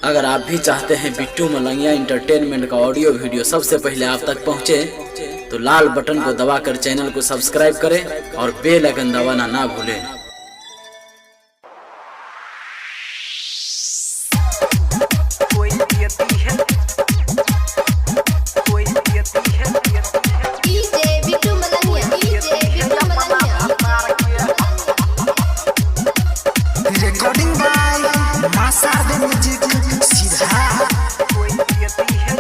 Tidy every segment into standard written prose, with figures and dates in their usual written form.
अगर आप भी चाहते हैं बिट्टू मलंगिया इंटरटेनमेंट का ऑडियो वीडियो सबसे पहले आप तक पहुंचे, तो लाल बटन को दबाकर चैनल को सब्सक्राइब करें और बेल आइकन दबाना ना भूलें। कोई देती है, कोई देती है, DJ Bittu Malangiya, DJ Bittu Malangiya. Recording by Masar music सीधा। कोई देती है।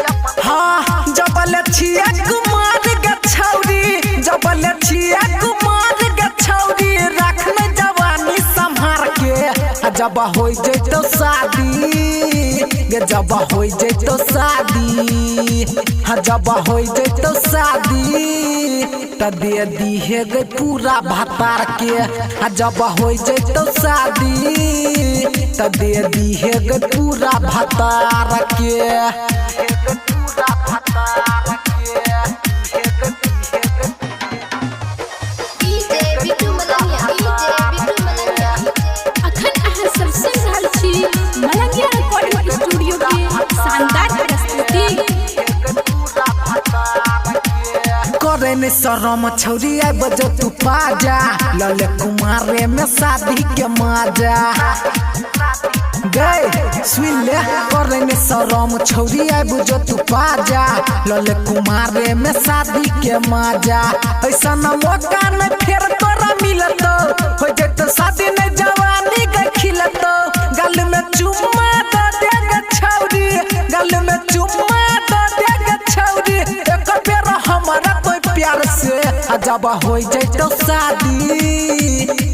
हाँ, जबल छिया कुमार गछौरी, जबल छिया कुमार गछौरी, रखने जवानी संभार के। आ जब हो जैतो शादी गे, जब हो जैतो शादी, हाँ जब हो जैतो शादी त दे दीहे गे पूरा भतार के। आ जब हो जैतो शादी त दे दीहे गे पूरा भतार के। पूरा भतार के। DJ Bittu Malangiya, DJ Bittu Malangiya. अखन अहाँ सब सुनि रहल छी मलंगिया रिकॉर्डिंग स्टूडियो के शानदार प्रस्तुति। पूरा भतार के। करे ने शरम छौरी आब जो तू पाजा, लले कुमारे में शादी के माजा गए सुन ले। करे ने शरम छौरी आब जो तू पाजा, लले कुमारे में शादी के माजा। ऐसा न मौका न फेर तोरा मिलत, हो जैतो शादी न जवानी के खिलत। गल में चुम्मा द दे छौरी, गल में चुम्मा द दे छौरी, एक बेर हमारा कोई प्यार से। आ जब हो जैतो शादी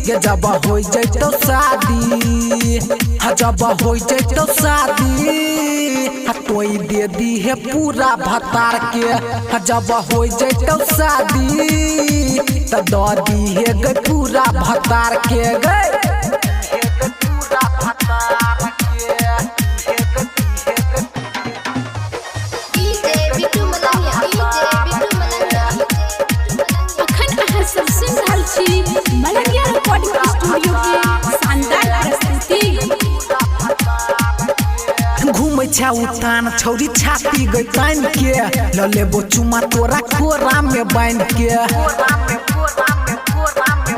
गे, जब हो जैतो शादी, आ जब हो जैतो शादी आ तोई दे दी है पूरा भतार के। आ जब हो जैतो शादी त द दी है गे पूरा भतार के गे। पूरा भतार के। DJ Bittu Malangiya, DJ Bittu Malangiya. अखन अहाँ सब सुनि रहल छी मलंगिया रिकॉर्डिंग स्टूडियो के शानदार प्रस्तुति। घूमै छा उतान छौरी छाती गई तान के, ल लेबो चुमा तोरा कोरा में बांध के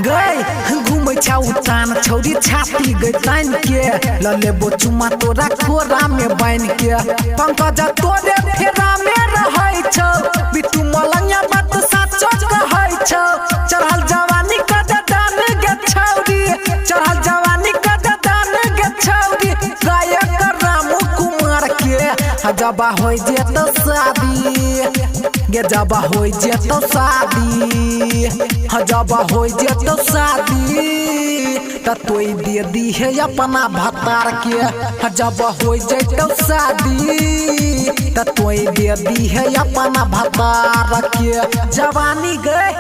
गई। घूमै छा उतान छौरी छाती गई तान के, ल लेबो चुमा तोरा कोरा में बांध के। पंकज तोरे फेरा में रहै छौ, बिट्टू मलंगिया बात साचो कहै छौ। चढ़ल जवानी का दान गे छौरी, चढ़ल जवानी का दान गे छौरी, गायक रामू कुमार के। आ जब हो जेतो शादी गे, जब हो जेतो शादी, हाँ जब हो जेतो शादी त तोई दे दी है अपना भतार के। हाँ जब हो जेतो शादी त तोई दे दी है अपना भतार के। जवानी गए